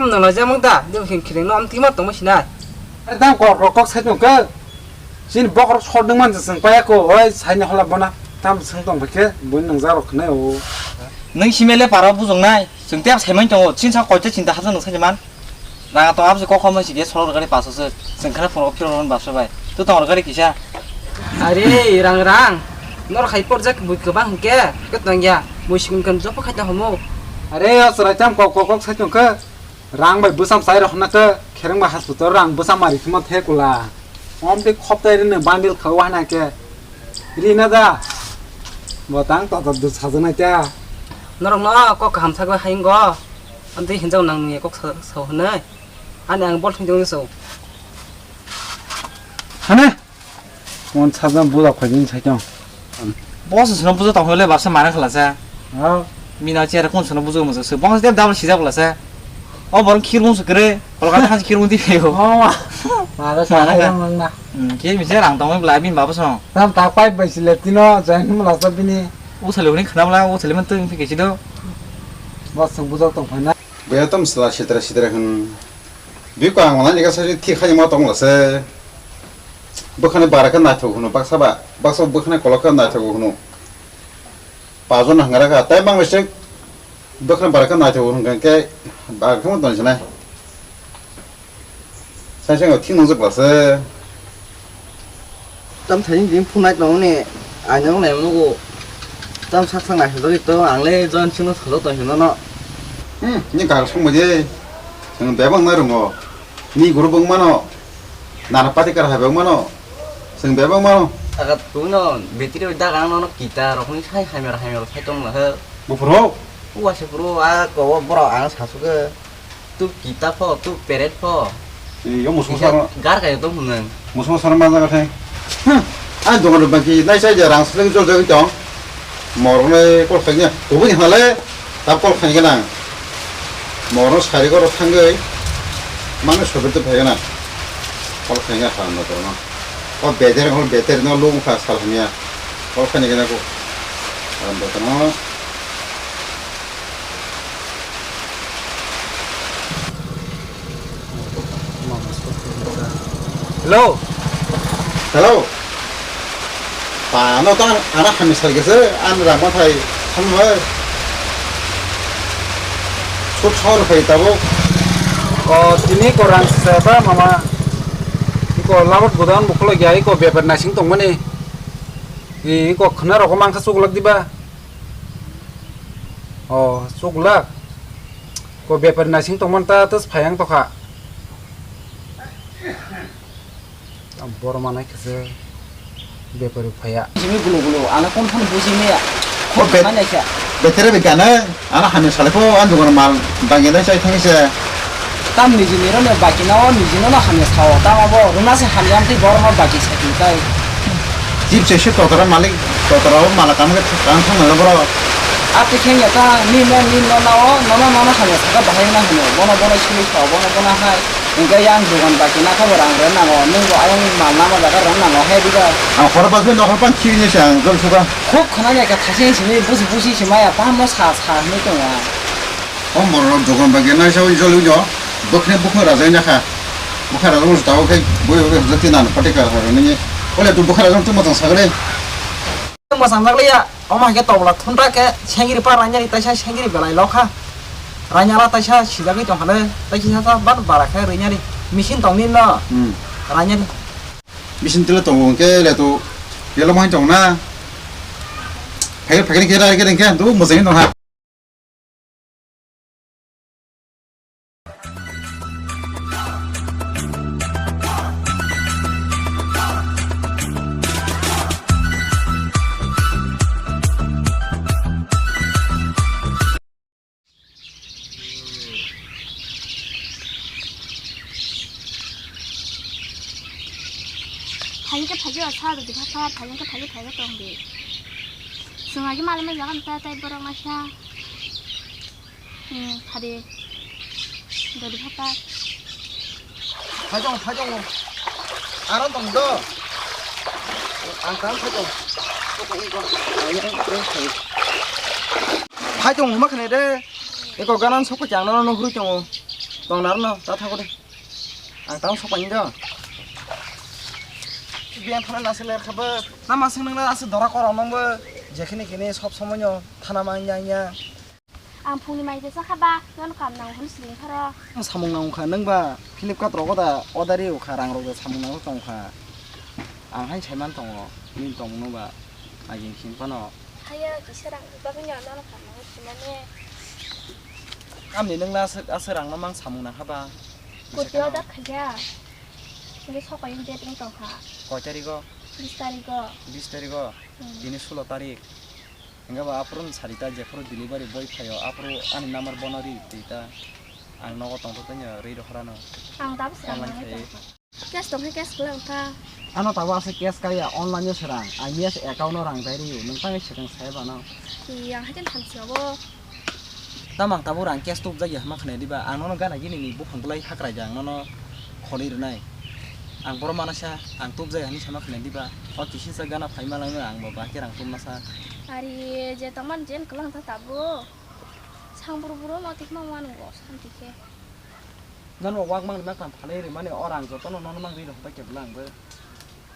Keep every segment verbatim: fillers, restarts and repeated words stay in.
Tamo nang laijak mang da, de khe khireng no am tima tongma sinai. Are tamo kok rok kok sai tong khe. Chini bokrok sor dwng man chwng paya ko, oi saini hola bona. Tam swng tong khe, bui nang jak rok khnai o. Nung simele para bujong nai, chwng tei sai man tongo, chin sa koita chinta hajak nung sai man. Rang to abse kok khom si ge sorok gari paso se, chwng khana phone phiro ron bapsa bai. Tu tong gari kisa. Are rang rang, nor khai por jak bui kwbang hwnkhe, ke tong ya, bui sikun kan jopo khai ta homo. Are o chwrai tam kok kok kok sai tong khe. Rang bai bwsam chai rok hwnna khe khereng bai hospital rang bwsam mari khima the kula. Om tei khop tai rino bandil kha o hana khe. Rina da. Bo tang to to du sajana kya. Norok no kok kaham sakbai hayung go. Am tei hinjau nang nungya kok sa sa hwnwi. Ani ang bol thung jong so. Hane. Mon sajam buja khoi din sai tong. Boss sono buja tong hole bapsa mana khala sa. Ha. Mina chair kon sono buja mo se. Boss de double sijak la sa. O borok khirung se kre. Kolkata han khirung di phe o. Oh. Mara sa hai mang na. Hmm, ke mi se rang tong la bin bapsa. Tam tak pai bai sile tino jai hum la sa bini. U sale uni khna bla u sale man tong phi ke chido. Boss song buja tong phai na. Beya tam sala sitra sitra hwn. Biko ang manani ka sa thik khai ma tong la se. Bwkhani bara khe naithok hwno baksa ba, baksa bwkhani kolok khe naithok hwno. Pajon hangra kha, tei bang se bwkhani bara khe naithok hwno hwnkhe bara khe tong sinai. Sai sai thik nang jok se. Tam thani din phunai tong ni, ai nang nai mugo. Tam sak sak naithok to ang le jon sino thalo tong sino no. Hmm, ni gar song mo je. Sing bebang na rungo. Ni guru bang mano. Nana pati kar hai bang mano. Sing bebang mano. Aga tu no betri da gang no kita rok ni sai hai mer hai mer sai tong la he. Bufuro. Uwa se bro a ko bro ang sa su ke. Tu kita pho, tu peret pho. Yo musu sa. Gar ka to hwnang. Musu sa ma jaga thai. Ai dogan baki nai sai ja rang sling jol jol tong. Morok nai kol khaina, kubui hwnale, tab kol khaina nang. Morok sari koro thangwi, mangni sobe tu phaigana. Kol khaina ha no toro no. O beter, o beter no lung kha sal hamya. Kol khaina gana ko. Aram do no. Hello. Hello. Pa, no ta ana hamya sal gese, an rang ma thai, ham hai. Sut sor phai tabo. O, tini ko rang sa ba mama. Iko lawat godan bukolo gya, iko bepar nasing tongmani. Iko khna rok mangkha suglak diba. O, suglak. Ko bepar nasing tongman ta tes phayang tokha. Borok manai khe se bepari phaya. Simi gulo gulo, ano kon phano buji maya. Ko bet-, manai khe. Betere be gana, ano hamya salai ko, an dukan mal bangya dai sai thangni se. Tam niji niro ne baki na o niji no hamya sao. Tam abo runa se hamya amtwi borok no baki sai tai. Jib se se totara malik, totara o mala kam ke kam thang na borok. Ati kheng ya ta ni no ni no na o, no no no no hamya saka bahai na hino. Bono bono simi sao, bono bono hai. Hingke yang dogan baki na khe bo rang rw nango, nwng bo ayang mal nama jaga rw nango, he diga. Ang khoro bagwi nokhor pan khibini se ang jol suka. Khub khwnani ekha thasi simi busi busi se maya tamo sa sa hinwi tongo ang. O morok dogan bagi naisa ui jol ui no, bwkhne bwkhno rajai nakha. Bwkha rajak no tabo khe bui bui hajak tin ano pati kar haro nini. Ole tu bwkha rajak no twi mwchang sagre. Mwchang jak liya. Omo hai khe tobla thunta khe sengri pa rainani taisa sengri belai lokha. Rainala taisa sijagwi tongkha le, taisa sasa ban bara khe rinani. Machine tongni no. Hmm. Rainani. Machine tile tongo hwnkhe le to yellow mai tong na. Phai phai khe rai khe ring khe do mojai no ha. Phaikhe phaikhe o sa rwdi pha pha, phaikhe phaikhe phaikhe tong di. Chwng agi mali mai jaga tei tei borok naisa. Hmm, phadi. Dodi phata. Phajong, phajong. Aro tong do. Ang kam phajong. Phajong ma khne de. Eko ganan sokko chang no no huri tongo. Tong narno, ta thago de. Ang tang sopai do. Biyan thana nasi ler khabe. Nama sing nang nasi dora korang nang be. Jekhini kini sob somoy no thana mang ya ya. Ang phungni mai jesa kha ba, nono kam nango hwnwi swrwng pharo. Ang samung nango kha, nwng ba Flipkart rogo da order rw kha, rang rok da samung nango tong kha. Ang hai sai man tongo, nini tongmung no ba aging sing phano. Haya kisa rang bagwi no nono kam nango swrwngmani. Kamni nwng na aswk, aswk rang no mang samung nang kha ba. Kurti order kha ya. Nini sokai wng date wng tong kha. Koi tarigo? Bis tarigo. Bis tarigo? Hmm. Tini sulo tarik. Hingke bo aphuru ni sari ta jephuru delivery boy phaio, aphuru ani number bono ri twi ta. Ang nogo tongthok tanya ri rohorano. Ang tabuk se online ang khai. Cash tong khe cash kwlai wngkha. Ano tabuk aswk cash kaya, online o se rang. Ang miya se account o rang dai rio. Nwng tangwi swkang saya bano. Ki ang haikhe thamchi abo. Tamo ang tabuk rang cash tubjak ya hwnma khwnai diba? Ang nono gana gini ni buphang bwlai hakrai da ang nono khonwi rwnai. Ang borok manasa ang tubjak ya hwnwi sama khwnai diba? O kisisa gana phaima langwi ang bo bahai khe rang tubmasa. Ari je tongmani jen kwlang ta tabuk. Sang buru buru no tikma wanung bo santi khe. Nono wak mangni maktham phalwi rwmani o rang jotono nono mangri rw bai khe bwla ang bo.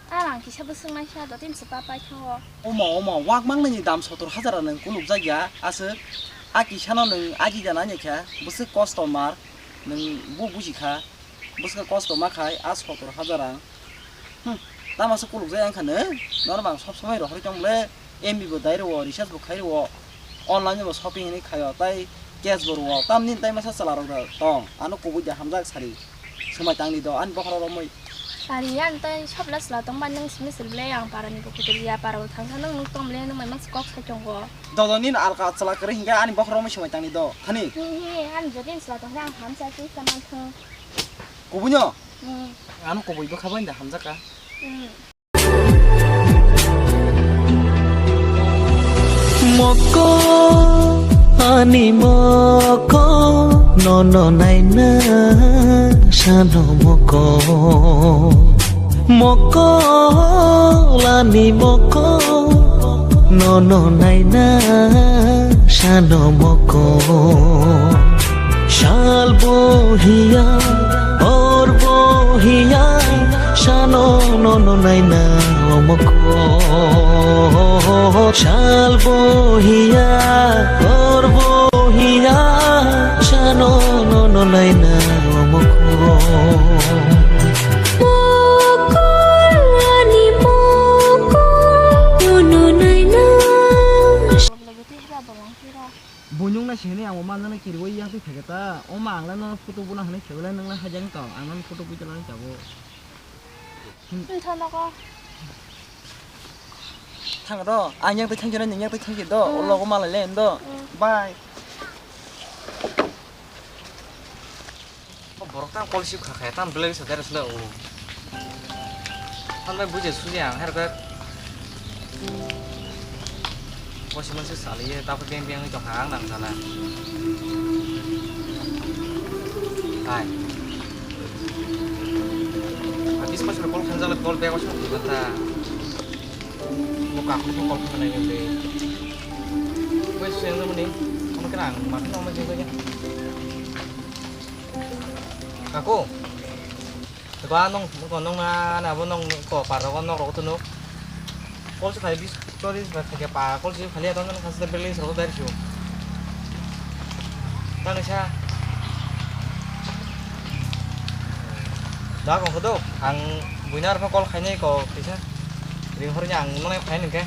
A rang kisa bwswk naisa do tin se pa pai thango. Omo, omo, wak mangnani dam sotor hajar nwng kuluk jak ya, aswk. A kisano nwng aji jana anya kha, bwswk customer, nwng bo buji kha, bwswk customer khai, a sotor hajar rang. Hmm, tamo se kuluk jak ya wngkha nwng, norok bang sob somoi rohorwi tong le. M B bo dai rwo, recharge bo khai rwo, online bo shopping hinwi khaio, tai cash bo rwo, tamni tai masa chwla rok da tong, ano kubui da hamjak sari, swmai tangni do, ani bokhorok romwi. Sari, ani tai sob la chwla tong ba, nwng simi sir le, ang para ni bo kuchuk ya, para bo thang thang, nwng nwng tong le, nwng mai masa kok sai tongo. Dodo nini alka chwla kwrwi hinkhe ani bokhorok romwi swmai tangni do, thani. Hi hi, ani jodi chwla tong khe ang hamsa twi sa man thung. Kubui no? Hmm. Ano kubui bwkha bai da hamjak ka. Hmm. Moko, ani moko, nono naina sano moko. Moko, ani moko, nono naina sano moko. Sal bo hiya, hor bo hiya, sano nono naina omoko. Sal bo hiya, hor bo hiya, sano nono naina omoko. Moko, ani moko, nono naina. Bunyung na sini ang manjana kiriwi yang twi theke ta. O ma ang le no photo buna hwnwi thebele nang le hajang tong. Ang no photo bui tala tabo. Twi thana ko. Thang do, ang yang twi thang jana ning yang twi thang do. O logo malai le do. Bye. O borok tang kol sip kha kha, tang belai sa dare sle o. Tang bai buje suje ang her khe. Bosi manse sali ye, ta beng beng tong kha ang nang sana. Hai. Abis pas kol khan jala kol bego sa ta. Mo ka ko kol khan nai de. Wes sen mani. Mo kra ang ma ka ma je ya. Kako. Ba nong, nong na, na bo nong ko par ro nong ro to no. Kol se khai bis, sorry, ba khai pa, kol se khai ya ton khas da beli so da chu. Tang sa. Da ko do, ang buinar ko kol khai nai ko kisa. Ring hor nya ang nong khai nai ke.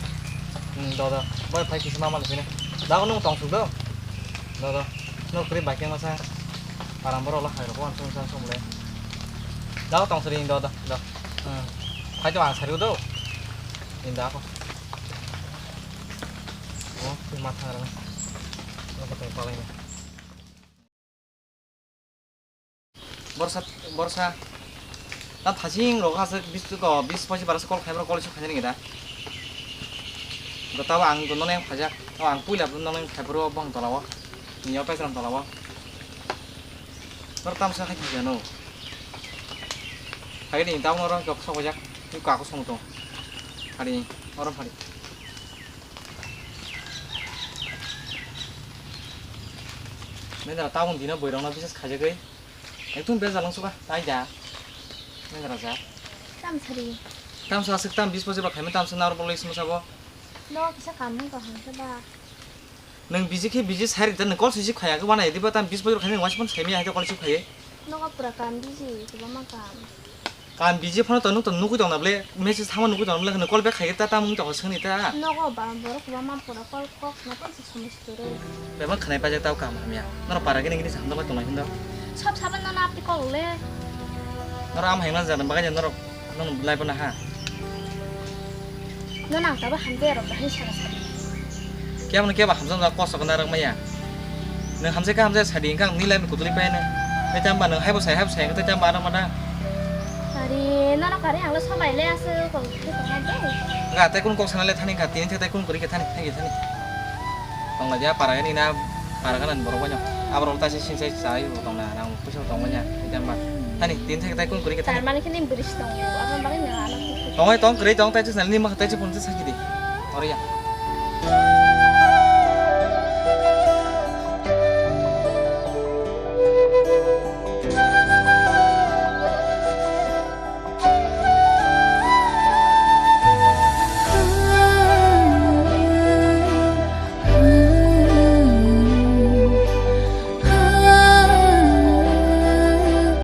Hmm, do do. Ba khai kisa ma ma le ne. Da ko nong tong su do. Do do. No kri ba ke ma sa. Param boro la khai ro ko an sung sang sung le. Da ko tong sri do do. Do. Hmm. Khai to ang sari do. Inda ko. Oh, tu ma thang ra. Lo ko tong pa le. Borsa, borsa. Ta thasing rok aswk bis ko, bis pochi bara kol khai bro kol su khai ni da. Do ta ang do none phajak. To ang puila do none khai bro bong tola o. Ni o pekram tola o. Nor tam sa khai jano. Khai ni ta nor kok sa bojak. Ni ka ko song to. Hari, orom hari. Mendra tabung dino boirokno bises khaijagwi. Ekdom bejal wng suka, tai da. Nang raja. Tam sari. Tam sa sik tam bis bojor ba khaimani tam sa naro bolai sima sabo. No kisa kam nung kaham sa ba. Nang biji khe biji sari ta nang kol sisi khaya ko bana edi ba tam bis bojor khaimani wasi pon saimi hai to kol sisi khaye. Nogo pura kam biji, kwbangma kam. Kam biji phano to nung to nugui tong na ble, message thangma nugui tong na ble, kol back khai ta, ta mung to sengni ta. Nogo ba, borok kwbangma pura kol kok na to se somosto re. Bebak khanai pajak tau kam hamya. Noro para gini gini sa hamdok bai tong lai hindo. Sob saban nono apni kok le. Noro am haima jana bagai noro nono lai bona ha. No nang tabo hamjai rok bahai saka sadi. Kebo no kebo hamjak jak kosok na rok maya. Nang hamjai ka hamjai sadi engkang ni lai kutuli pai nang. Tai tamba nang haibo sai haibo sai tai tamba nang mana. Ari no no kari ang lo somai le asu kok kok na de. Nga tai kun kok sana le thani ka tini tai kun kuri ke thani thani thani. Tong la ja para ni na para kana borok bai no. Abro ta si sin sai sai tong na nang. Puisa tong manya, jamba. Hani, tin thek tai kun kuri ke thani. Tarmani khe nini bwrwi se tongo, aboni bagwi nang ano khe. Tongoi tong kwrwi tong tai chis nalini ma tai chis pon chis sakidi. Ori ya.